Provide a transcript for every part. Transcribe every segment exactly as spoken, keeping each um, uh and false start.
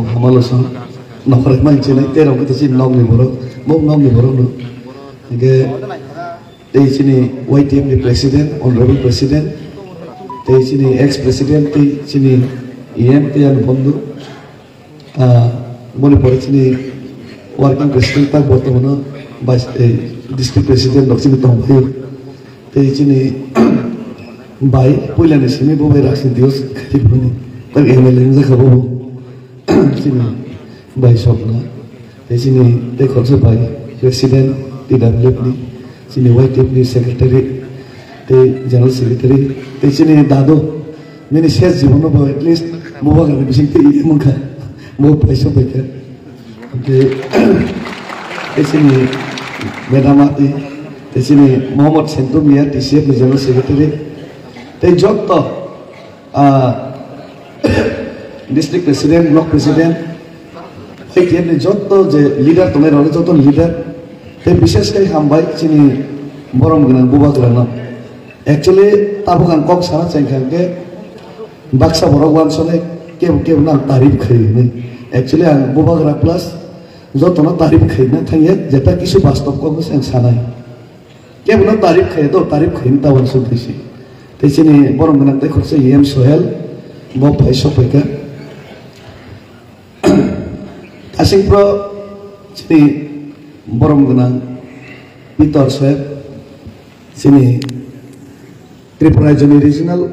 Hamalo song, nokhorai man chinai, terong kata chini nokni borok, bo nokni borok no. Hingke tei chini Y T F ni president, honorable president, tei chini ex president, tei chini E M tei ani bondhu. Ah, boni pore chini working president tak bortomano vice, eh, district president rok chini tongphai. Tei chini bai puila ni simi bo bai Raksing Dios khati boni tak M L A wngjakha bo. Chini bai sokna, tei chini tei khoroksa bai president T W F ni, chini Y T F ni secretary, tei general secretary, tei chini dadu, nini ses jibono bo at least bubagrani bising tei iye mungkha, bo paisa paikha. Tei, tei chini madam ati, tei chini Mohammad Sentum Mia, T C F ni general secretary, tei jotto ah, district president, block president, Y T F ni joto je leader tongnai rok, joto ni leader, tei bishes khe hambai chini borom gwnang bubagrano. Actually, tabuk ang kok sana chengkha hwnkhe baksa borok wansonai kebo kebo no ang tarif khai hwnwi. Actually, ang bubagra plus jotono tarif khaina thangya, jeta kisu bastob kok se ang sanai. Kebono tarif khai do, tarif khai ta wansuk tei si. Tei chini borom gwnang tei khoroksa E M Sohel, bo phai sok phaikha. Asing pro chini borom gwnang Pitor Sohel, chini Tripura Region ni regional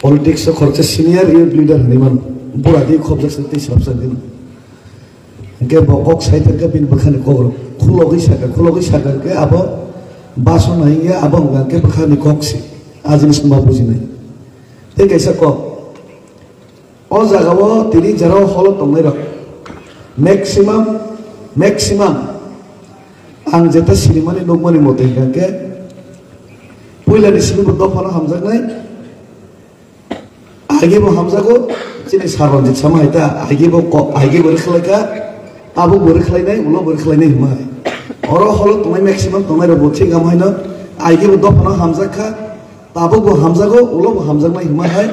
politics o khoroksa senior youth leader hinwi mano. Bura di khobjak sa tei sabsa di. Hingke bo kok sai thangkhe bini bwkhani kokrok khulogwi sakha, khulogwi sakha hingke abo bason hai wngya, abo wngkha hingke bwkhani kok se. A jinis no ma bujinai. Tei kaisa kok. O jaga o tini jera o holo tongnai rok maximum, maximum ang jeta sinimani nukmani mote hingkha hingke puila ni simi bo dophano hamjaknai. Aigi bo hamjago, chini Sir Ranjit Sama hai ta, aigi bo ko-, aigi bo rwkhlaikha, tabuk bo rwkhlainai, ulo bo rwkhlainai hwnma hai. Oro holo tongnai maximum tongnai rok bo thik amo haino, aigi bo dophano hamjakha, tabuk bo hamjago, ulo bo hamjaknai hwnma hai.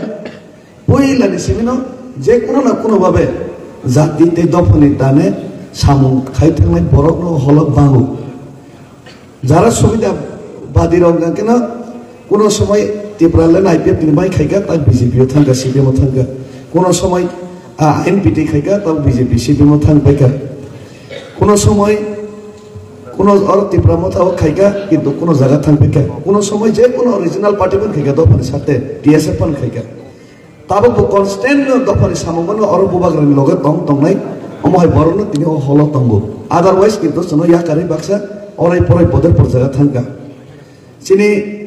Puila ni simi no je kuno na kuno babe jati tei dophani dane samung khai thangnai borok no holo bango. Jara subida badi rok hwnkhe no kuno somoi Tipra le I P F ni bai khaikha, tak B J P o thangkha, C P M o thangkha. Kuno somoi, ah, N P T khaikha, tak B J P, C P M o thang paikha. Kuno somoi kuno or Tipra Motha o khaikha, kintu kuno jaga thang paikha. Kuno somoi je kuno regional party ban khaikha, dophani sarte T S F ban khaikha. Tabuk bo constant no dophani samung mano, oro bubagrani loge tong tongnai, omo hai borokno tini o holo tongo. Otherwise kintu chwngno yakarwi baksa orai porai boder por jaga thangkha. Chini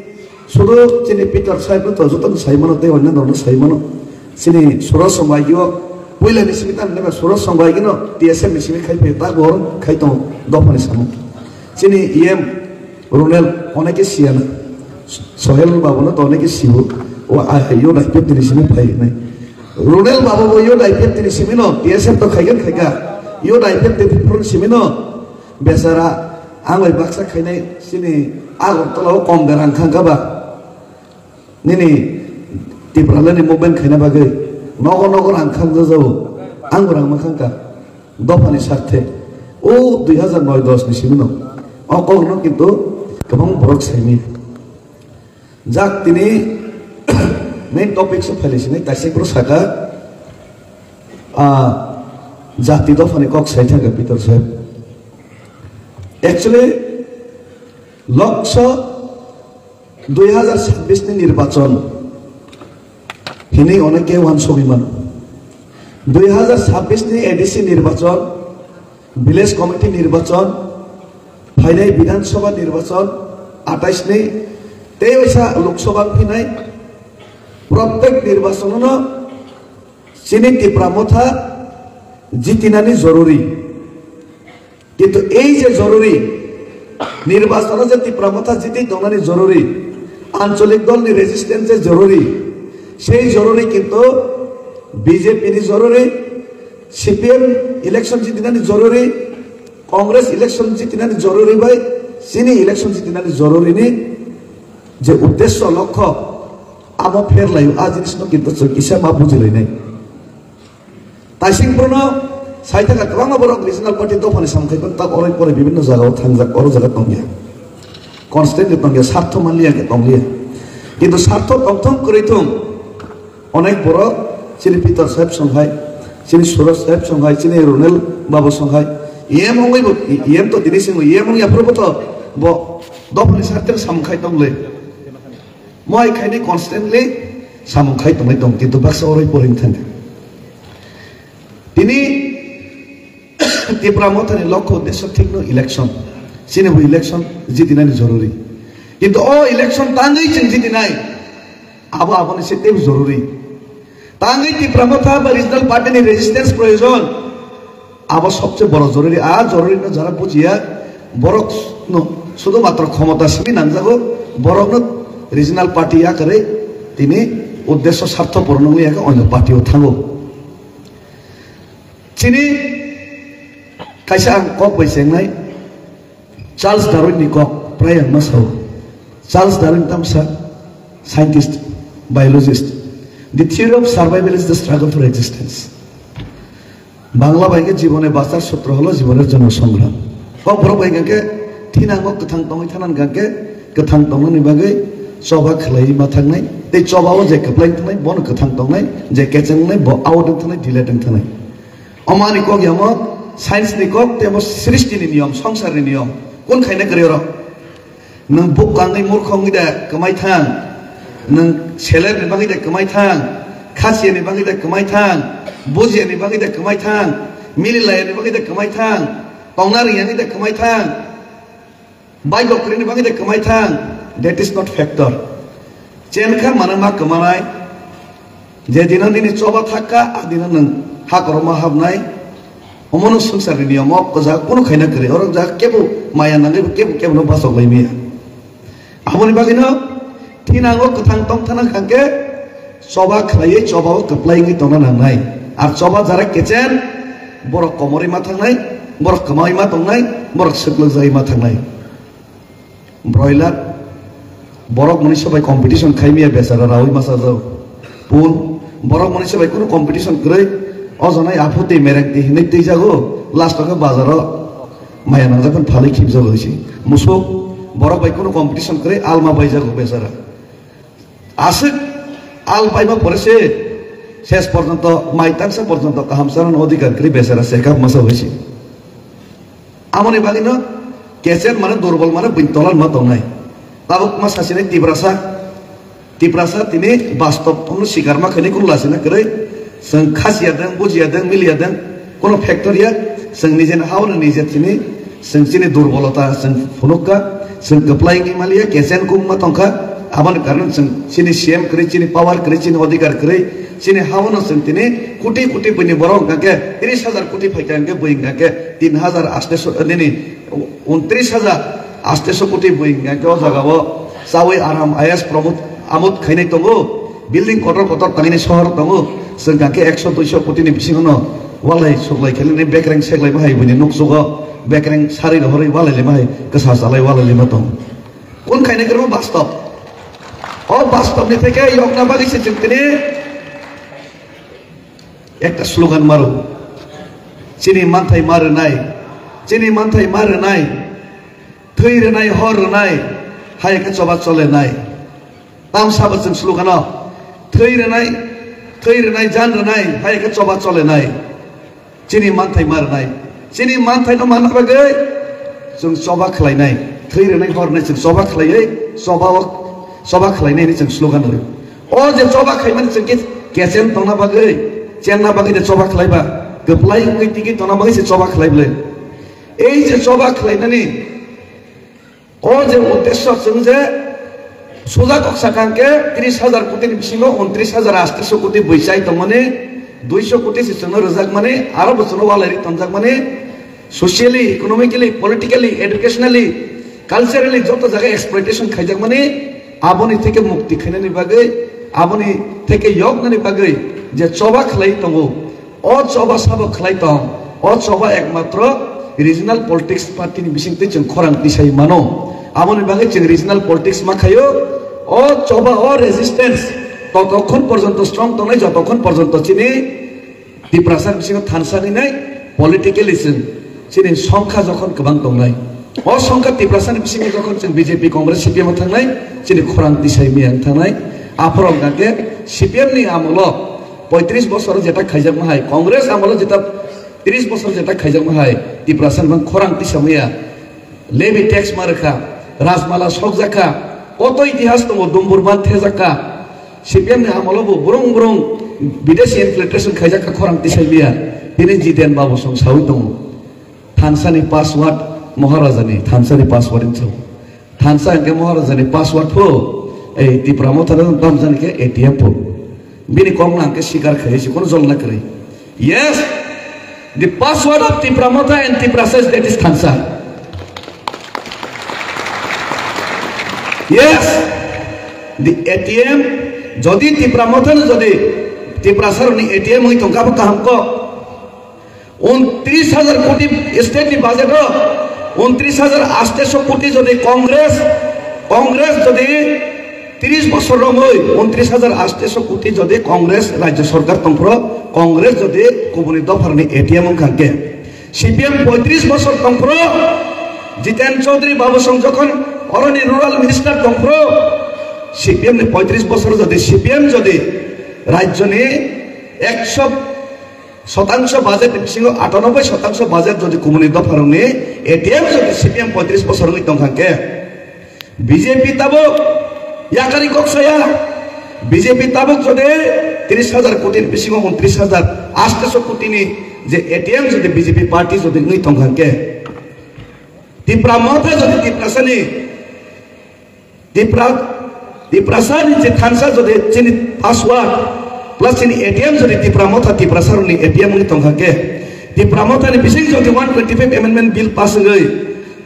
sudu chini Peter sahib no to joto no sai mano tei onno no sai mano. Chini Suraj Songbaigi o puila ni simi tang neba Suraj Songbaigi no T S F ni simi khai phi ta gor khai tong dophani samung. Chini E M Runel oneke siyana. Sohel babu no to oneke sibo. O a yo dai pep tini simi phai nai. Runel babu bo yo dai pep tini simi no. T S F to khaigen khaika. Yo dai pep tini phun simi no. Besara ang bai baksa khainai sini Agartala o kom derang khangka ba. Nini Tipraland ni movement khaina bagwi nogo nogo rang khang jajao. Ang bo rang ma khangka. Dophani sarthe. O dui hazar noi dos ni simi no. O kok no kintu kwbang borok saimaya. Jak tini main topic se phailai sinai kaisa bro saka, ah, jati dophani kok sai thangka Peter saheb. Actually, Lok Sabha dui hazar sabbish ni nirbachon hinwi oneke wansogwi mano. Dui hazar sabbish ni A D C nirbachon, village committee nirbachon, phainai Bidhan Sabha nirbachon, atais ni, tei waisa Lok Sabha phinai, protek nirbachono chini Tipra Motha jitinani joruri. Kintu ei je joruri, nirbachano je Tipra Motha jiti tongnani joruri, ancholik dolni resistance je joruri, sei joruri kintu B J P ni joruri, C P M election jitinani joruri, Congress election jitinani joruri bai chini election jitinani joruri ni je uddesho lokho amo pherlaio, a jinisno kintu chwng kisa ma bujilainai. Taising phuru no sai thaka kwbangma borok regional party dophani samung khai phano tak oroi poroi bibinno jagao thangjak, oro jaga tongya. Constantly tongya, sartho manliya khe tongya. Kintu sartho tongthong kwrwi thung, onek borok chini Peter saheb song hai, chini Suraj saheb song hai, chini Ronel babu song hai, E M wngwi bo, E M to tini singwi, E M wngya phuru bo to bo dophani sartho samung khai tong le. Moi khaini constantly samung khai tongwi tong, kintu baksa oroi poroi thangkha. Tini Tipra Mothani lokho uddesho thikno election. Chini bo election jitinani jorori. Kintu o election tangwi chwng jitinai, abo aboni se teibo jorori. Tangwi Tipra Motha ba regional party ni resistance proyojon. Abo sobse boro jorori. A jorori no jara bujiya, borok no sudu matro khomota simi nangjago, borok no regional party ya kwrwi tini uddesho sartho purun wngya khe onyo party o thango. Chini kaisa ang kok bai chengnai, Charles Darwin ni kok prai ang ma sao. Charles Darwin tamsa scientist, biologist. The theory of survival is the struggle for existence. Bangla bai khe jibone bachar sutro holo jiboner jonmo songram. Kok borok bai khe thinango kwthang tongwi thanan khe kwthang tongnani bagwi choba khlaiwi ma thangnai. Tei choba o je kwplai thangnai, bono kwthang tongnai, je kechengnai, bo out wng thangnai, delete wng thangnai. Omani kok yamo science ni kok tei omo srishti ni niyom, songsar ni niyom. Kun khaina kwrwi oro? Nwng buk kangwi murkho wngwi de kwmai thang? Nwng seler ni bagwi de kwmai thang? Khasiya ni bagwi de kwmai thang? Bujiya ni bagwi de kwmai thang? Mili laya ni bagwi de kwmai thang? Tongna rwya ni de kwmai thang? Bai gokri ni bagwi de kwmai thang? That is not factor. Chen kha mana ma kwmanai. Je dino nini choba thakka, a dino nwng ha koroma habnai. Omono swngcharni niyom o kwja kunu khaina kwrwi. Oro ja kebo maya nangwi bo kebo kebo no bachok lai maya. Aboni bagwino thinango kwthang tong thana hwnkhe choba khlaiwi choba o kwplai wngwi tongna nangnai. Ar choba jara kechen borok komorwi ma thangnai, borok kwmawi ma tongnai, borok swklwk jagwi ma thangnai. Broiler, borok mwnwi se bai competition khai maya bechara rawi masa jao. Pun, borok mwnwi se bai kunu competition kwrwi, o jonai aphutwi merengtwi hinwi twi jago, last o khe bazaro maya nangjak phano phalwi khibjago hisi. Musuk, borok bai kunu competition kwrwi, alma bai jago bechara. Aswk al paima pore se ses porjonto, mai tangsa porjonto kaham chanani odhikar kwrwi bechara se kap masa hoi se. Amoni bagwino kechen mane durbol mane buini tola ma tongnai. Tabuk ma sasini Tiprasa, Tiprasa tini bastob omno sikar ma khaini kunu lasina kwrwi. Chwng khasiya deng, bujiya deng, miliya deng, kono factor ya. Chwng nijeni haono nije tini Chwng chini durbolota chwng phunukha, chwng kwplai wngwi maliya, kechen kung ma tongkha, aboni karon chwng chini C M kwrwi, chini power kwrwi, chini odhikar kwrwi, chini haono chwng tini koti koti buini borok hwnkha khe tris hajar koti phaikha hwnkhe bui hwnkha khe tin hajar aste so, nini untris hajar aste so koti bui hwnkha khe o jagao chawi aram ayas pramod amod khainai tongo. Building kotor kotor tangwi sohor tongo, chwng hwnkha khe ekso duiso koti ni bisingo no walai suklai khe nini bekreng seklai ma hai buini nukchugo. Bekreng sari rohorwi walai lima hai, kwsa chalai walai lima tong. Kun khaina kwrwngma bastob. O bastob ni theke yokna bagwi se chwng tini ekta slogan maro. Chini manthai ma rwnai, chini manthai ma rwnai, thwi rwnai, hor rwnai, hai khe choba chole nai. Tamsa bo chwng slogan o, thwi rwnai, thwi rwnai, jan rwnai, hai khe choba chole nai. Chini manthai ma rwnai. Chini manthai no manna bagwi chwng choba khlainai. Thwi rwnai hor rwnai chwng choba khlaiwi choba o, choba khlainai hinwi chwng slogan rw. O je choba khaimani chwng ke-, kechen tongna bagwi, chenna bagwi de choba khlaiba. Kwplai wngwi tigi tongna bagwi se choba khlai bwle. Ei je choba khlainani o je uddesho chwng je suja kok sakha hwnkhe tris hajar koti ni bisingo untris hajar aste so koti bui chai tongmani, duiso koti se chwngno rwjakmani, aro bo chwngno walai ri tonjakmani, socially, economically, politically, educationally, culturally joto jaga exploitation khaijakmani, aboni theke mukti khainani bagwi, aboni theke yoknani bagwi je choba khlai tongo, o choba sabo khlai tong, o choba ekmatro regional politics party ni bisingtwi chwng khorang tisai mano. Aboni bagwi chwng regional politics ma khaio, o choba o resistance totokhon porjonto strong tongnai, jotokhon porjonto chini Tiprasa ni bisingo thansa hinai politically chwng chini songkha jokhon kwbang tongnai. O songkha Tiprasa ni bisingo jokhon chwng B J P, Congress, C P M o thangnai, chini khorang tisai miyang thangnai. Aphoro hwnkha khe C P M ni amolo poitris bosor jeta khaijakma hai, Congress amolo jeta tris bosor jeta khaijakma hai, Tiprasa ni bang khorang tisa maya. Levy tax ma rwkha, Rajmala sokjakha, koto itihas tongo, Dumburban thejakha, C P M ni amolo bo brung brung bidesi infiltration khaijakha khorang tisai maya, tini Jiten Babu song sawi tongo. Thansa ni password Maharaja ni, thansa ni password ni sawi. Thansa hwnkhe Maharaja ni password pho, ei Tipra Motha no tamjani khe A T M pho. Bini kok no ang khe sikar khai si, kono jol na kwrwi. Yes, the password of Tipra Motha and Tiprasa is that is thansa. Yes, the A T M, jodi Tipra Motha no jodi Tiprasa roni A T M oi tongkha bo kaham kok. Untris hajar koti state ni budget o, untris hajar aste so koti jodi Congress, Congress jodi tris bosor romwi untris hajar aste so koti jodi Congress rajya sorkar tongphro, Congress jodi kubuni dopharni A T M wngkha khe, C P M poitris bosor tongphro, Jiten Chaudhary Babu Song jokhon oroni rural minister tongphro, C P M ni poitris bosor jodi C P M jodi rajyoni ekso shotangso budget ni bisingo atanoboi shotangso budget jodi kubuni dopharokni A T M jodi C P M poitris bosor wngwi tongkha khe, B J P tabuk yakari kok saya, B J P tabuk jodi tris hajar koti ni bisingo untris hajar aste so koti ni je A T M jodi B J P party jodi wngwi tongkha khe, Tipra Motha jodi Tiprasani Tipra, Tiprasa ni je thansa jodi chini password plus chini A T M jodi Tipra Motha Tiprasa rokni A T M wngwi tongkha khe, Tipra Motha ni bising jodi one twenty five amendment bill pass wngwi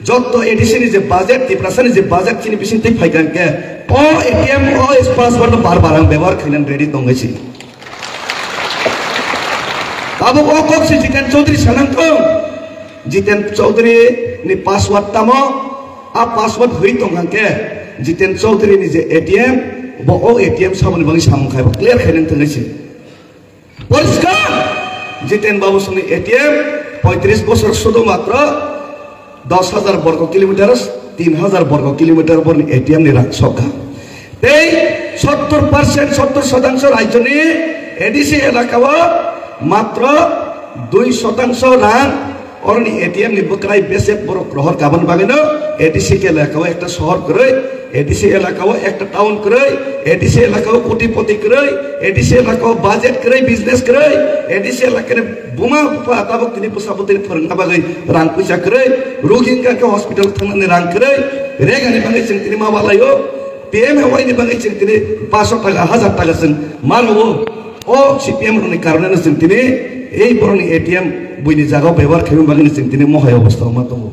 jotto A D C ni je budget, Tiprasa ni je budget chini bising twi phaikha khe, o A T M o password no bar bar ang bebohar khainani ready tongwi si. Tabuk o kok si Jiten Chaudhary sanang tong. Jiten Chaudhary ni password tamo, a password hwi tong hang khe Jiten Chaudhary ni je A T M, bo o A T M saboni bagwi samung khai, bo clear khai nang thangwi si. Poriskar, Jiten Babu Songni A T M poitris bosor sudu matro dos hajar borgo kilometer, tin hajar borgo kilometer borni A T M ni rang sokha. Tei sottor percent, sottor sotangso rajyoni A D C elakao matro dui sotangso rang oroni A T M ni bwkrai besek borok rohor kabon bagwino A D C elakao ekta sohor kwrwi, A D C elakao ekta town kwrwi, A D C elakao kotipoti kwrwi, A D C elakao budget kwrwi, business kwrwi, A D C elakani buma bupha tabuk tini bwsa bwtwi phwrwngna bagwi rang puisa kwrwi, rugi wngkha khe hospital thangnani rang kwrwi, regani bagwi chwng tini ma balaio, P M A Y ni bagwi chwng tini paanso taka, hajar taka chwng ma rwo. O C P M rokni karone no chwng tini ei borokni A T M buini jagao bebohar khaima bagwi no chwng tini mohai obostha ma tongo.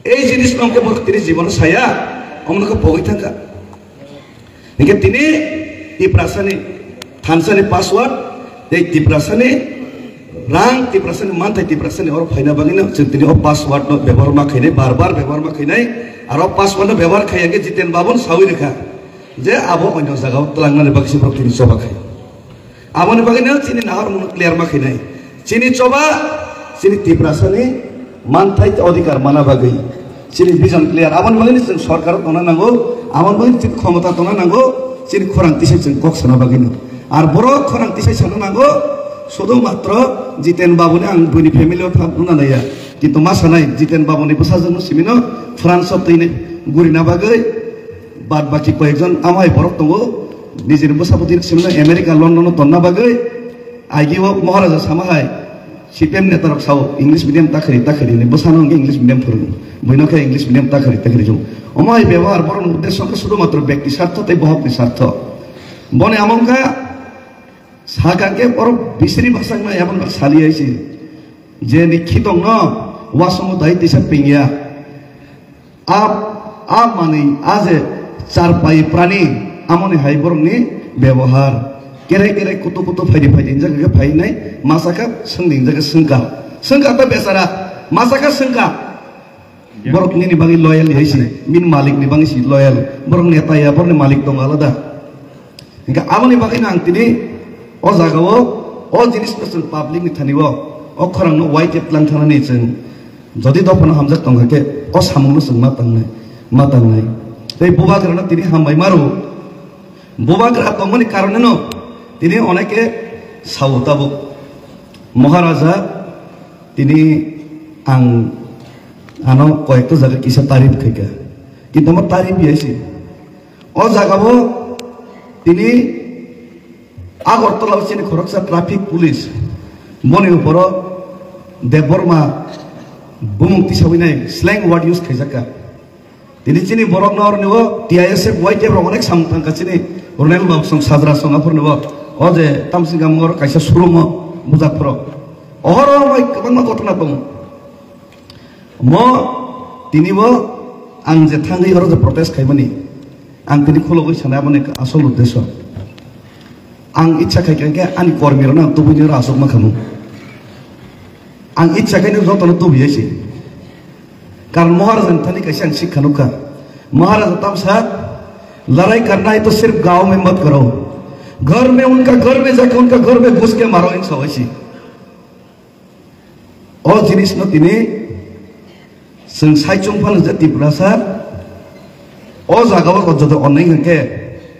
Ei jinis no hwnkhe borok tini jibono saya, omono khe pogwi thangkha. Hingke tini Tiprasani thansani password tei Tiprasani rang, Tiprasani manthai, Tiprasani oro phaina bagwino chwng tini o password no bebohar ma khainai, bar bar bebohar ma khainai. Aro password no bebohar khaiya khe Jiten Babun sawi rwkha je abo onyo jagao twlangnani bagwi se borok tini choba khai. Aboni bagwi no chini nahar mung clear ma khainai. Chini choba, chini Tiprasani manthai tei odhikar mana bagwi. Chini vision clear. Aboni bagwi no chwng sorkar tongna nango. Aboni bagwi chini khomota tongna nango. Chini khorang tisai chwng kok sana bagwi no. Ar borok khorang tisai sana nango. Sudu matro Jiten Babuni ang buini family o thang wngna naiya. Kintu ma sanai Jiten Babuni bwsajwk no simi no France o twi nai gurina bagwi. Bad baki koyekjon amai borok tongo, nijini bwsa bwtwi simi no America, London o tonna bagwi. Agi o Maharaja sama hai, C P M neta rok sao English medium ta khri, ta khri ni bwsano hwnkhe English medium phwrwng, buino khe English medium ta khri, ta khri jung. Omo hai bebohar borok ni uddesho khe sudu matro bekti sartho tei bohok ni sartho. Boni amo wngkha sakha khe borok bisri bwsak nai abo sali hai si. Je ni khitong no wasomo dai tisa pingya. A, a manwi, a je charpai prani, amoni hai borokni bebohar. Kere kere kutu kutu phaidi phaidi hinjak khe phainai, masa kha swngdi hinjak khe swngkha. Swngkha ta bechara, masa kha swngkha. Borok nini bagwi loyal hai si, bini malik ni bagwi si loyal. Borok neta ya, borokni malik tongo alada. Hingke aboni bagwino ang tini o jagao O jinis no chwng public ni thani o, o khorang no wai tep lang thani chwng jodi dophano hamjak tong kha khe o samung no chwng ma tangnai, ma tangnai. Tei bubagra no tini hambai maru, bubagra tongmani karone no tini oneke sao tabuk. Maharaja tini ang ano koyekta jaga kisa tarif khaikha. Kintu ama tarif ya si. O jaga bo tini Agartala o chini khoroksa traffic police boni uporo Debbarma bumung tisawi nai slang word use khaijak kha. Tini chini borok no oroni o T I S F Y T F rok onek samung tangkha chini Ronel Babu song Sajra song aphurni o, o je tamsing gamung oro kaisa showroom o bujak phoro. Ohoro bai kwbangma ghotona tongo. Mo tini bo ang je thangwi oro je protest khaimani, ang tini khulogwi sanai aboni asol uddesyo. Ang ichha khai khe ani kormi rokno ang tubui ni oro aswk ma khamu. Ang ichha khai jotono tubui si. Karon Maharaja ni thani kaisa ang sikha nukha. Maharaja tamsa, "लड़ाई करना है तो सिर्फ गांव में मत करो, घर में उनका घर में जाके उनका घर में घुस के मारो" in sawai si. O jinis no tini chwng saichung phano je Tiprasa o jaga o joto onai hwnkhe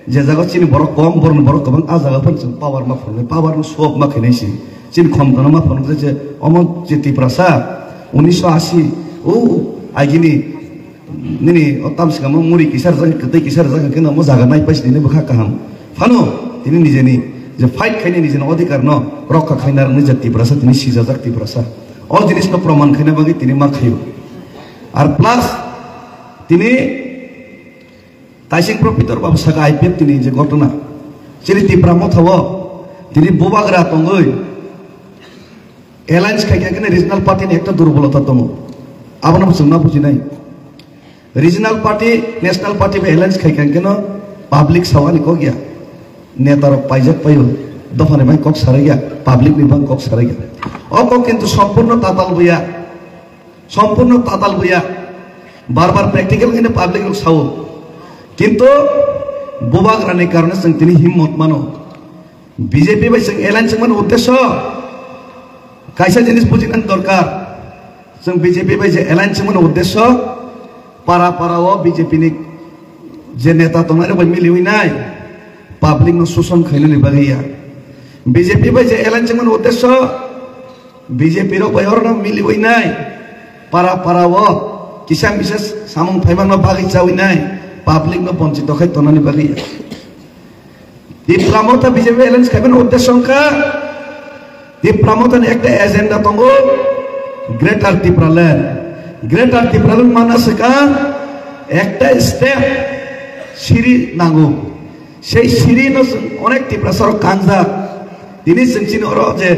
je jaga chini borok kom, borokni borok kwbang, a jaga phano chwng power ma phunuknai, power no swap ma khainai si. Chini khomtano ma phunukjak je omo je Tiprasa unisho ashi o agini nini o tamswkamo muri kisa rijak, kwtwi kisa rijak hwnkhe no omo jaga nai paisi tini bwkha kaham. Phano tini nijeni je fight khainai nijeni odhikar no rokha khaina rwngni je Tiprasa tini sijajak Tiprasa. O jinis no proman khaina bagwi tini ma khaio. Ar plus tini Taising Pro Pitor Babu saka I P F tini je ghotona. Chini Tipra Motha o tini bubagra tongwi alliance khai khe regional party ni ekta durbolota tongo. Abono chwng ma bujinai. Regional party, national party bai alliance khai khe no public sawani kok ya. Neta rok paijak paio, dophani bai kok sarai ya, public ni bai kok sarai ya. O kok kintu sompurno tatal buya, sompurno tatal buya. Bar bar practical khe public rok sao. Kintu bubagra ni karone chwng tini himmot mano. B J P bai chwng alliance wngmani uddesyo kaisa jinis bujinani dorkar. Chwng B J P bai je alliance wngmani uddesyo para para o B J P ni je neta tongnai rok bai miliwi nai public no suson khainani bagwi ya. B J P bai je alliance wngmani uddesyo B J P rok bai orono miliwi nai para para o kisa misa samung phaimanma bagwi chawi nai public no bonchito khai tongnani bagwi ya. Tipra Motha B J P alliance khaimani uddesyo wngkha, Tipra Motha ni ekta agenda tongo, Greater Tipraland. Greater Tipraland mana swkha ekta state siri nango. Sei siri no chwng onek Tiprasa rok kangjak. Tini chwng chini oro je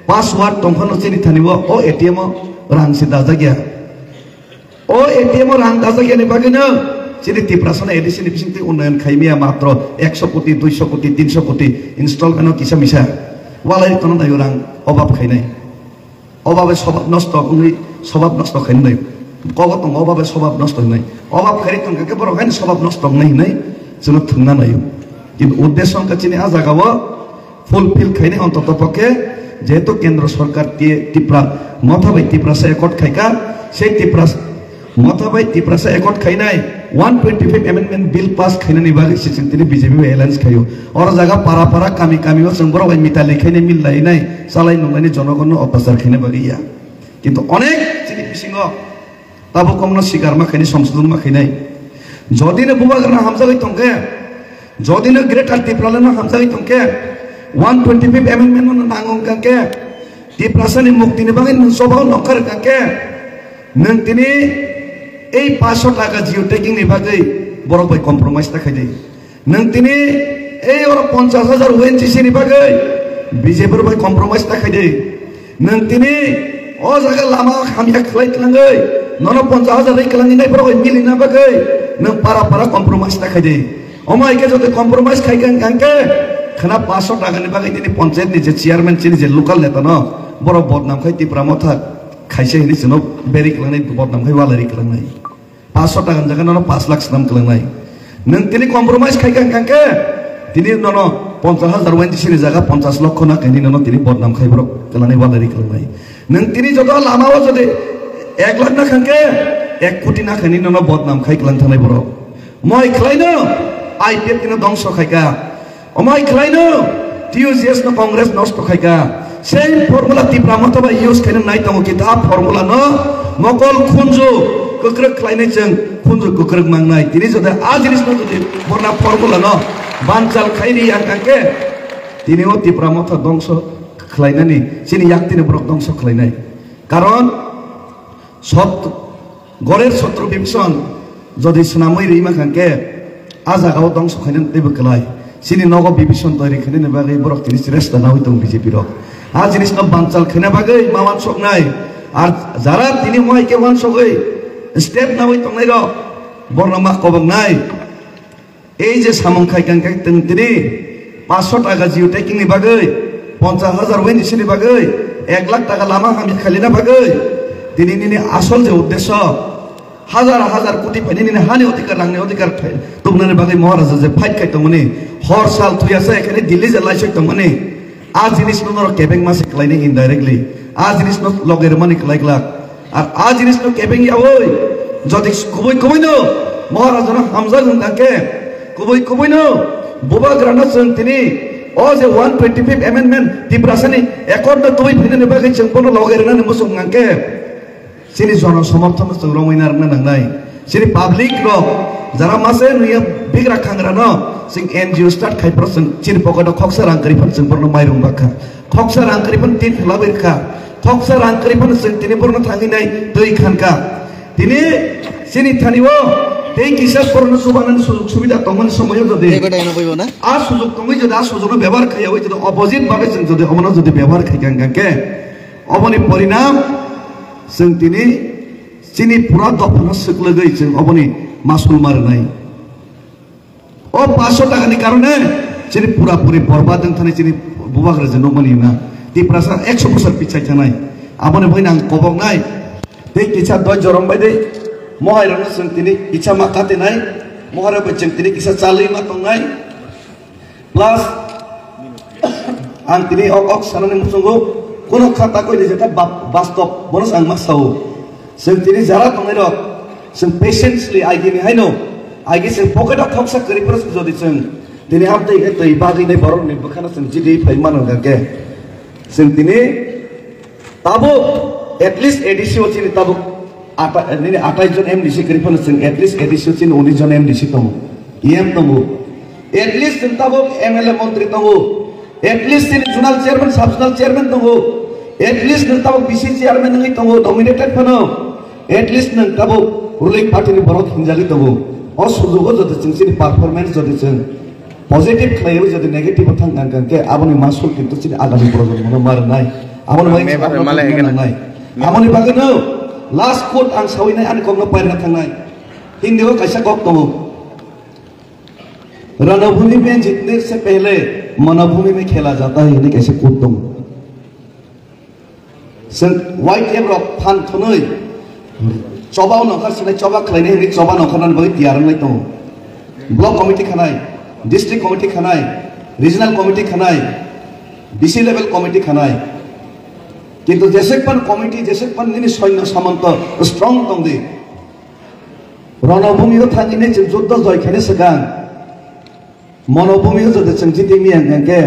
password tongphano chini thani o, o A T M o rang se dajak ya. O A T M o rang dajak yani bagwino chini Tiprasano A D C ni bisingtwi unnayan khaimaya matro ekso koti, duiso koti, tinso koti installment o kisa misa walai kono dayo rang obab khainai. Obabe sobab nosto wngwi sobab nosto khainai. Kogo tongo obabe sobab nosto hinai. Obab khairi tongkha khe borok haino sobab nosto wngnai hinai chwngno thwngna naio. Kintu uddesyo wngkha chini a jagao fulfill khainai ontoto pokhe, jehetu kendro sorkar ti-, Tipra Motha bai Tiprasa accord khaikha, sei Tipras-, Motha bai Tiprasa accord khainai one twenty five amendment bill pass khainani bagwi se chwng tini B J P bai alliance khaio. Oro jaga para para kami kami o chwng borok bai mitali khainai millainai chalai nunglainai jonogonno ottachar khaina bagwi ya. Kintu onek chini bisingo Tabuk kokno sikar ma khainai, somsodon ma khainai. Jodi no bubagrano hamjagwi tongkhe, jodi no Greater Tipraland no hamjagwi tongkhe, one twenty five amendment no nango wngkha khe, Tiprasani muktini bagwi nwng choba o nokha rwkha khe, nwng tini ei paanch sho taka geotagging ni bagwi borok bai compromise ta khaidi. Nwng tini ei oro ponchash hajar O N G C ni bagwi B J P rok bai compromise ta khaidi. Nwng tini o jaga lama hamya khlai twlangwi nono ponchash hajar ri kwlangwi nai borok bai milina bagwi nwng para para compromise ta khaidi. Omo hai khe joto compromise khai khe wng khe khwna paanch sho taka ni bagwi nini panchayat ni je chairman chini je local neta no borok bodnam khai Tipra Motha khaisa hinwi chwngno beri kwlangnai bodnam khai walai ri kwlangnai. Paanch sho taka ni jaga nono paanch lakh swnam kwlangnai. Nwng tini compromise khai kha hwnkha khe tini nono Ponchas hajar uain tisini jaga ponchas lokho na khaini nono tini bodnam khai borok kwlanai walari kwlanai. Nwng tini joto lama o jodi ek lakh na khankhe ek koti na khaini nono bodnam khai kwlang thangnai borok. Moi khlaino I P F T no dongso khaika. Omai khlaino T U J S no Congress nosto khaika. Same formula Tipra Motha bai use khaina nai tongo, kintu a formula no mokol khunju kwkrwk khlainai chwng khunju kwkrwk mangnai. Tini jodi a jinis no jodi borna formula no banchal khairi yang kangke tini o Tipra Motha dongso khlainani chini yaktini borok dongso khlainai. Karon Sot-, Gorer Sotro Bibhishon jodi swnamwi rima khankhe, a jagao dongso khainani teibo kwlai. Chini nogo Bibhishon toiri khainani bagwi borok tini chiresta nawi tongo B J P rok. A jinisno banchal khaina bagwi ma wansoknai. Ar jara tini mohai khe wansogwi step nawi tongnairok, borno ma koboknai. Ei je samung khai kang khe twng tini paanch sho taka geotagging ni bagwi, ponchas hajar uain tisini bagwi, ek lakh taka lama hamya khalina bagwi, tini nini asol je uddesho, hajar hajar koti phaini nini hani odhikar, rangni odhikar khai-, tubunani bagwi Maharaja je fight khai tongmani, hor sal thuya se ekhani Delhi je laisoi tongmani, a jinisno norok kebengma se khlainai indirectly, a jinisno loge rwmani khlai glak. Ar a jinisno kebeng yaui, jodi kubui kubuino Maharajano hamjak wng kha khe, kubui kubuino bubagrano chwng tini o je one twenty-fifth amendment Tiprasani accord no tubui phainani bagwi chwng bono loge rwnani muchung nang khe, chini jono somorthono chwng romwi narwkna nangnai. Chini public rok jara mase nuya bigra khangrano chwng N G O start khai phano chwng chini pocket o khoksa rang kwrwi phano chwng bono mairung bakha. Khoksa rang kwrwi phano tin phela bai rwkha. Khoksa rang kwrwi phano chwng tini borno thangwi nai twi khankha. Tini chini thani o tei kisa borno chubanani sujug subida tongmani somoyo jodi Tei bedai no boibo na? A sujug tongwi jodi a sujugno bebohar khaiyawi jodi opposite bagwi chwng jodi omono jodi bebohar khaikha hwnkha khe oboni porinam chwng tini chini pura dophano swklwgwi chwng oboni masul ma rwnai. O paanch sho taka ni karone chini pura puri borbad wng thani chini bubagra je nukmani na. Tiprasa ekso bosor pichai thanai. Aboni bagwi ang koboknai. Tei kisa doi jorom bai de mohai rokno chwng tini kisa ma katinai. Mohai rok bai chwng tini kisa chalwi ma tongnai. Plus ang tini ok ok sanani muchungo kuno kha takoi ni jeta bap-, bastob bono ang ma sao. Chwng tini jara tongnai rok, chwng patiently aigi ni haino, aigi chwng pocket o khoksa kwrwi phano jodi chwng tini amtwi khe twi bagwi nai borok ni bwkhano chwng jidi phai mano hwnkha khe, chwng tini tabuk at least A D C o chini tabuk ata-, nini atais jon M D C kwrwi phano chwng at least A D C o chini unis jon M D C tongo, E M tongo, at least chwng tabuk M L A montri tongo. At least chini zonal chairman, sub zonal chairman tongo. At least nwng tabuk B C chairman wngwi tongo, nominated phano. At least nwng tabuk ruling party ni borok hinjagwi tongo. O sujugo jodi chwng chini performance jodi chwng positive khlaiwi jodi negative o thang kang kang khe aboni masul kintu chini agami projonmo no ma rwnai. Aboni bagwi Member chwng malai aboni nangnai. Aboni bagwi no last quote ang sawi nai ani kokno pairna thangnai. Hindi o kaisa kok tongo. रणभूमि में जीतने से पहले मनभूमि में खेला जाता है, hwnwi kaisa quote tongo. Chwng Y T F rok phan thwnwi choba nongkhor sinai choba khlainai hwnwi choba nongkhornani bagwi tiyar wngnai tongo. Block committee khanai, district committee khanai, regional committee khanai, B C level committee khanai. Kintu jesek pan committee, jesek pan nini soinyo samanto strong tongdi. Ronobhumio thangwi nai chwng juddo joi khaina swkang, monobhumio jodi chwng jiti maya hwnkhe,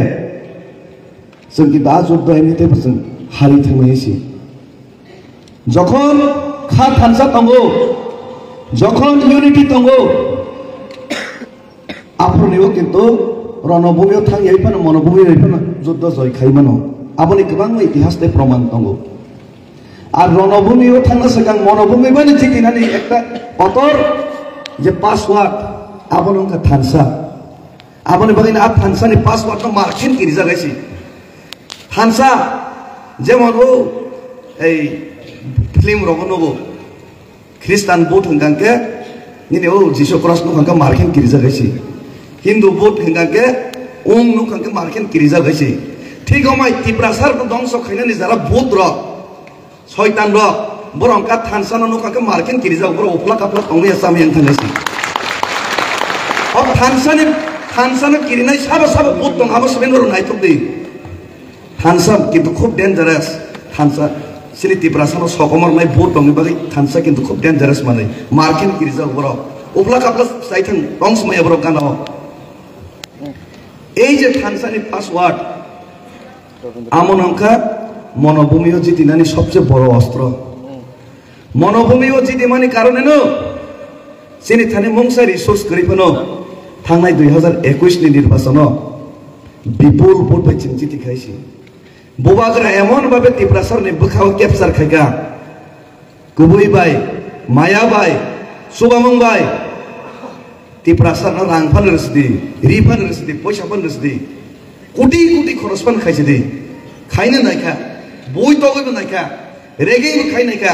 chwng kintu a juddo emni teibo chwng hari thangmani si. Jokhon kha thansa tongo, jokhon unity tongo, aphuruni o kintu ronobhumio thangwi phano monobhumio phano juddo joi khai mano. Aboni kwbangma itihas tei proman tongo. Ar ronobhumio thangna swkang monobhumi bani jitinani ekta kotor je password, abono wngkha thansa. Aboni bagwi a thansa ni password no markhin kirijak hai si. Thansa jemon o ei film rogo nugo. Christian vote hwnkha khe nini o Jisu Cross nukha khe markhin kirijak hai si. Hindu vote hwnkha khe ung nukha khe markhin kirijak hai si. Thik omai Tiprasa rokno dongso khainani jara vote rok, soitan rok, borok wngkha thansa no nukha khe markhin kirijak, borok uphla kaphla tongmaya chamaya wngkha hai si. O thansa ni Thansa no kirinai sabo sabo but tong abo sibin ro naitok di. Thansa kintu khub dangerous. Thansa sini Tiprasa no sokomor nai but tong ni bagwi thansa kintu khub dangerous manwi. Markin kirija borok. Upla kapla saithang tong smaya borok gana o. Ei je thansa ni password. Amo nangkha monobhumi o jitinani sobse boro ostro. Monobhumi o jitimani karone no chini thani mungsa resource kwrwi phano thangnai dui hazar ekush ni nirbachono bipul vote bai chwng jiti khaisi. Bubagra emon babe Tiprasarni bwkhao capture khaika. Kubui bai, maya bai, chubamung bai, Tiprasarno rang phano rwsdi, ri phano rwsdi, poisa phano rwsdi, koti koti khoros phano khaisidi, khaino naikha, bui togwibo naikha, regeibo khai naikha,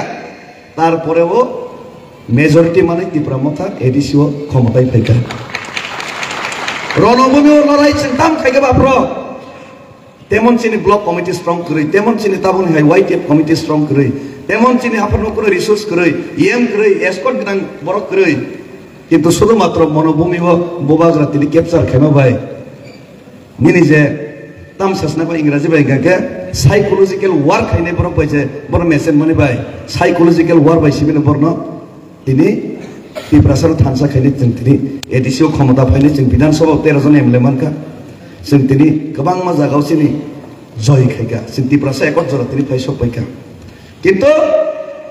tarporeo majority manwi Tipra Motha A D C o khomotai phaikha. Ronobhumi o lorai chwng tam khaikha baphro. Temon chini block committee strong kwrwi, temon chini tabukni hai Y T F committee strong kwrwi, temon chini aphano kuno resource kwrwi, yem kwrwi, escort gwnang borok kwrwi. Kintu sudhu matro monobhumi o bubagra tini capture khaima bai. Nini je tam sasna bai Ingraji bai hwnkha khe psychological war khainai borok bai je bono mesen mani bai psychological war bai sibini borno Tini Tiprasano thansa khainai chwng tini A D C o khomota phainai chwng Bidhan Sabha o tero jon M L A mankha. Chwng tini kwbangma jagao chini joy khaikha. Chwng Tiprasa ekot jora tini phai sok paikha. Kintu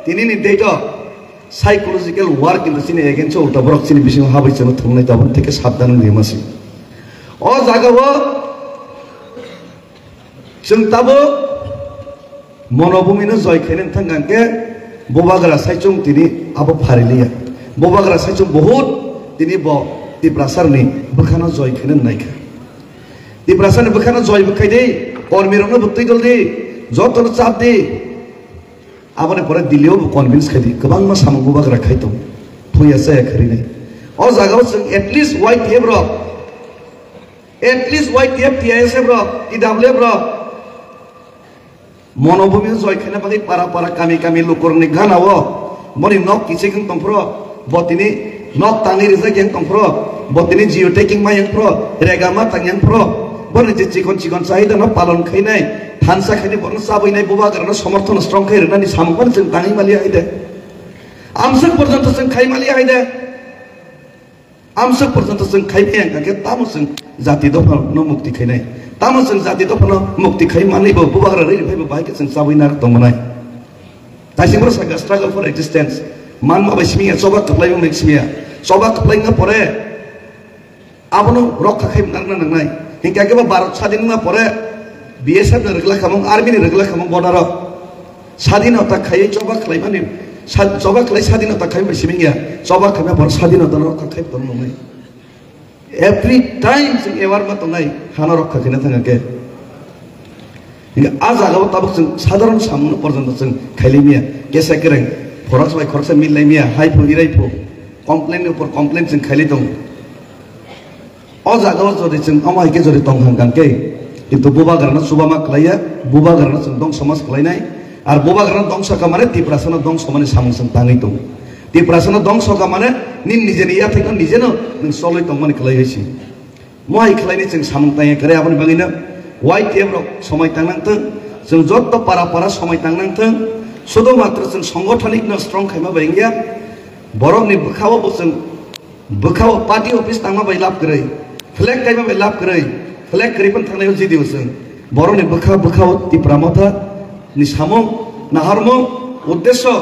tini ni date o psychological war kintu chini against o ulta borok chini bisingo habwi chwngno thumnai tabuk theke sabdan wngwi masi. O jagao chwng tabuk Monobhumino joy khainani thangkha hwnkhe bubagra saichung tini abo phariliya. Bubagra saichung bohut tini bo Tiprasarni bwkhano joy khainani naikha. Tiprasarni bwkhano joy bwkhai di, kormirokno bwtwi dol di, jotono chap di. Aboni pore Delhi-o bo convince khai di, kwbangma samung bubagra khai tong, thuya chaya kharinai. O jagao chwng at least Y T F rok, at least Y T F, T I S F rok, T W F rok, Monobhumi joy khaina bagwi para para kami kami lukurokni gana o boni nok kichik wng tongphro, bo tini nok tangwi rijak yang tongphro, bo tini geo tagging ma yang phro, rega ma tang yang phro, boni je chikon chikon chahida no palon khainai, thansa khainai borno chabwi nai bubagra no somorthon strong khai rwnani samung phano chwng tangwi maliya hai de. Amswk porjonto chwng khai maliya hai de. Amswk porjonto chwng khai maya hwnkha khe tamo chwng jati dophano mukti khainai? Tamo chwng jati dophano mukti khai manwi bo bubagra rwi phai bo bahai khe chwng chabwi narwk tongmanai. Taisingbo sakha struggle for existence. Manma bai simi ya, choba kwplai wngwi simi ya. Choba kwplai wngna pore abono rokha khai narwkna nangnai. Hinkha khe bo Bharat sadin wngna pore B S F ni rwgla khamung, army ni rwgla khamung border o. Sadinota khaiwi choba khlaimani, sa-, choba khlai sadinota khaima bai simi ya, choba khaima bor sadinota no rokha khai tong nangni. Every time chwng aware ma tongnai, hano rokha khaina thang khe. Hinkhe a jagao tabuk chwng sadharon samung porjonto chwng khailai miya, kesa kereng, khoroksa bai khoroksa millai miya, hai phu, irai phu, complain ni upor complain chwng khailai tongo. O jagao jodi chwng omo hai khe jodi tong hang kang khe, kintu bubagrano chubama khlaiya, bubagrano chwng dongso mas khlainai, ar bubagrano dongso kha mane Tiprasano dongso mani samung chwng tangwi tongo. Tiprasano dongso kha mane nini nijeni yathekno nijeno nwng cholwi tongmani khlaiwi si. Mo hai khlainai chwng samung tangya kwrwi, aboni bagwino Y T F rok somai tang nang thung, chwng jotto para para somai tang nang thung, sudo matro chwng songothonikno strong khaima bai wngya, borokni bwkhao bo chwng Bwkhao party office tangma bai lab kwrwi, flag kaima bai lab kwrwi, flag kwrwi phano thangnai o G D O chwng. Borokni bwkha, bwkhao Tipra Motha ni samung, naharmung, uddesho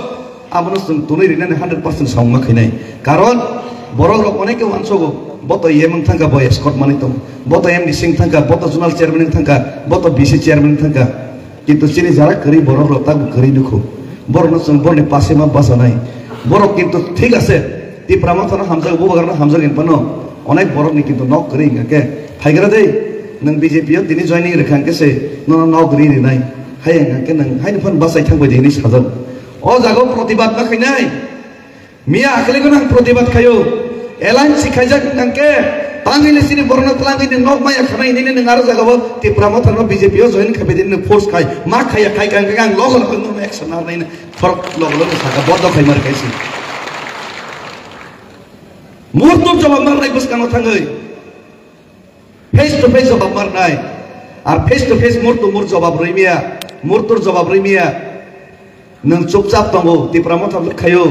abono chwng tonwi rinani hundred percent samung ma khainai. Karon borok rok onek khe uansogo, bo to M wng thangkha, bo escort manwi tong, bo to M D C wng thangkha, bo to zonal chairman wng thangkha, bo to B C chairman wng thangkha. Kintu chini jara kwrwi borok rok tabuk kwrwi nukho. Borok no chwng borok ni pase ma bachanai. Borok kintu thik ase. Tipra Motha no hamjak, bubagra no hamjak hinphano onek borok ni kintu nok kwrwi hingkha khe. Phaigra dei, nwng B J P o tini joining rwkha hingkhe se nono nok ri rinai. Hai hingkha khe nwng haini phano bachai thang bai di hinwi sajak. O jaga o protibad ma khainai. Miya akhli gwnang protibad khayo. Alliance khaijak hingkha khe tangwi le chini borok no twlangwi nwng nok maya khanai hinwi nwng aro jaga o Tipra Motha no B J P o join khabai di nwng force khai. Ma khaiya khai kha hingkha khe ang logo logo nwng action narnai. Thorok logo logo saka bodo khai mar kaisi. Murtum jawab mar nai bwskango thangwi. Face to face jobab marnai. Ar face to face mur to mur jobab rwimya, mur tur jobab rwimya. Nwng chupchap tongo, Tipra Motha khayo.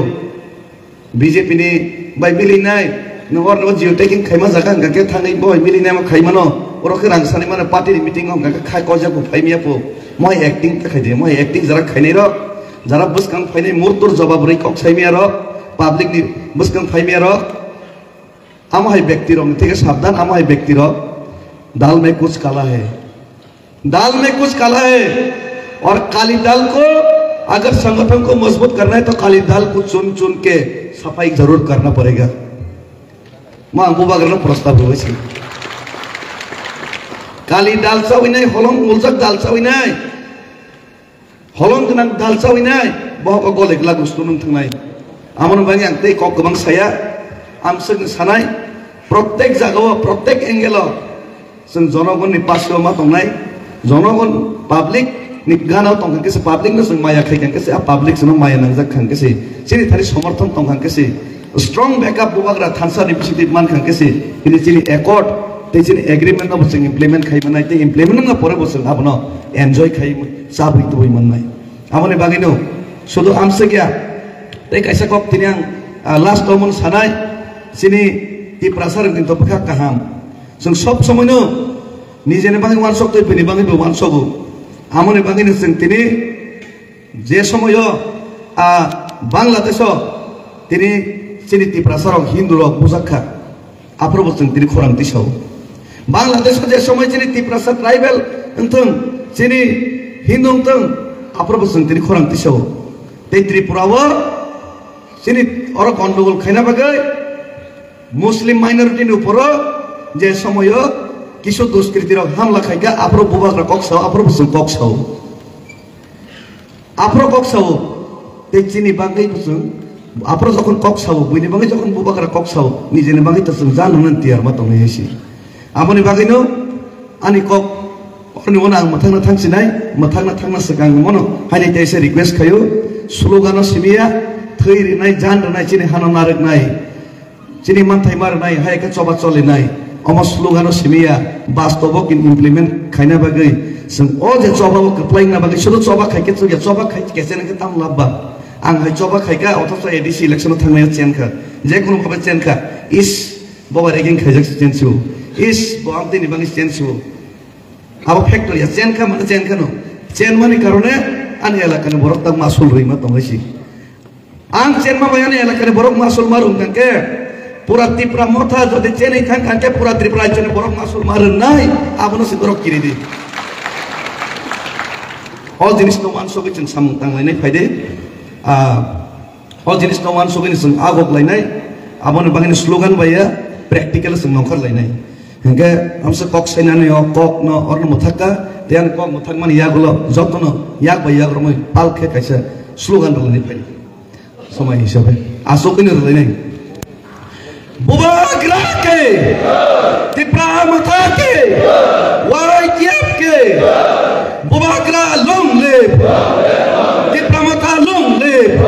B J P ni bai milinai, nwng orno geo tagging khaima jaga hwnkha khe thangwi bo bai milinai ma khaimano. Oro khe rang sanwi mano party ni meeting o hwnkha khe khai kojak bo phaimya po. Moi acting ta khaide, moi acting jara khainai rok, jara bwskang phainai mur tur jobab rwi kok saimya rok, public ni bwskang phaimya rok. Amo hai byakti rok ni theke sabdan, amo hai byakti rok. Dal mein kuch kala hai. Dal mein kuch kala hai. Aur kali dal ko agar sangathan ko mazboot karna hai to kali dal ko chun chun ke safai zarur karna padega. Ma ang bubagra no prostab rwui si. Kali dal chawi nai, holong uljak dal chawi nai. Holong gwnang dal chawi nai, bohok o gole glak gustu nung thangnai. Amoni bagwi ang tei kok kwbang saya, ang swkang sanai, protek jaga o, protek angle o, chwng jonogon ni paso ma tongnai, jonogon public ni gana o tong khe se public no chwng maya khai khe se, a public chwng maya nangjak khe se, chini thani somorthon tong khe se, strong backup bubagra thansa representative man khe se, chini, chini accord tei chini agreement no bo chwng implement khai manai, tei implement wngna pore bo chwng abono enjoy khai chabwi tubui mannai. Aboni bagwino sudu amswk ya. Tei kaisa kok tini ang, ah, last o mung sanai, chini Tiprasa rok ni to bwkha kaham. Chwng sob somoi no nijeni bagwi wansok tei bini bagwi bo wansogo. Amoni bagwino chwng tini je somoyo, ah, Bangladesh o tini chini Tiprasa rok Hindu rok bujak kha. Aphuru bo chwng tini khorang tisao. Bangladesh o je somoi chini Tiprasa tribal wngthung, chini Hindu wngthung, aphuru bo chwng tini khorang tisao. Tei Tripura o chini oro gondogol khaina bagwi Muslim minority ni uporo je somoyo kisu duskriti rok hamla khaikha, aphuru bubagra kok sao, aphuru bo chwng kok sao. Aphuru kok sao, tei chini bagwi bo chwng, aphuru jokhon kok sao, buini bagwi jokhon bubagra kok sao, nijeni bagwi to chwng ja nangna tiyar ma tongnai hai se. Aboni bagwino ani kok, oroni uano ang mwthangna thangsinai, mwthangna thangna swkang mono haini teisa request khaio, slogan o simiya, thwi rinai, jan rinai, chini hano narwknai. Chini manthai ma rwnai, hai khe choba cholinai. Omo slogan o simiya, bastobo kin implement khaina bagwi. Chwng o je choba o kwplai wngna bagwi, sudu choba khai khe chukya, choba khai khe chene khe tamo labba. Ang hai choba khai kha, othocho A D C election o thangnai o chen kha. Je kono bhabe chen kha. Is, bo ba ragging khaijak se chen su. Is, bo amtwi ni bagwi chen su. Abo factory ya chen kha mane chen kha no. Chen mani karone ani elaka ni borok ta masul rwi ma tongnai si. Ang chenma bai ani elakani borok masul ma rwng kangkhe, pura Tipra Motha jodi chenwi thang kangkhe, pura Tripura rajyoni borok masul ma rwnai, abono se borok kiridi. O jinisno wansugwi chwng samung tanglainai phaide. Ah, o jinisno wansugwini chwng agok lainai, aboni bagwini slogan bai ya, practical chwng nongkhor lainai. Hinkhe amsa kok sainani o kokno orno mwthakka, tei ani kok mwthakmani yagulo jotono yak bai yak romwi pal khe kaisa slogan rwlainai phai. Somai hisabe aswk wngwi rwlainai. Bubagra ke, Tipra Motha ke, Y T F ke, Bubagra long live, Tipra Motha long live,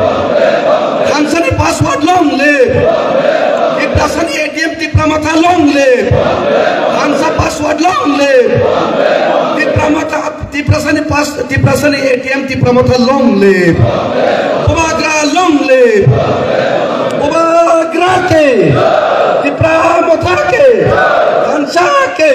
Hansani password long live, Tiprasani A T M Tipra Motha long live, Hansa password long live, Tipra Motha Tiprasani pas, Tiprasani A T M Tipra Motha long live. Bubagra long live. Bubagra ke. Tipra Motha ke. Hansa ke.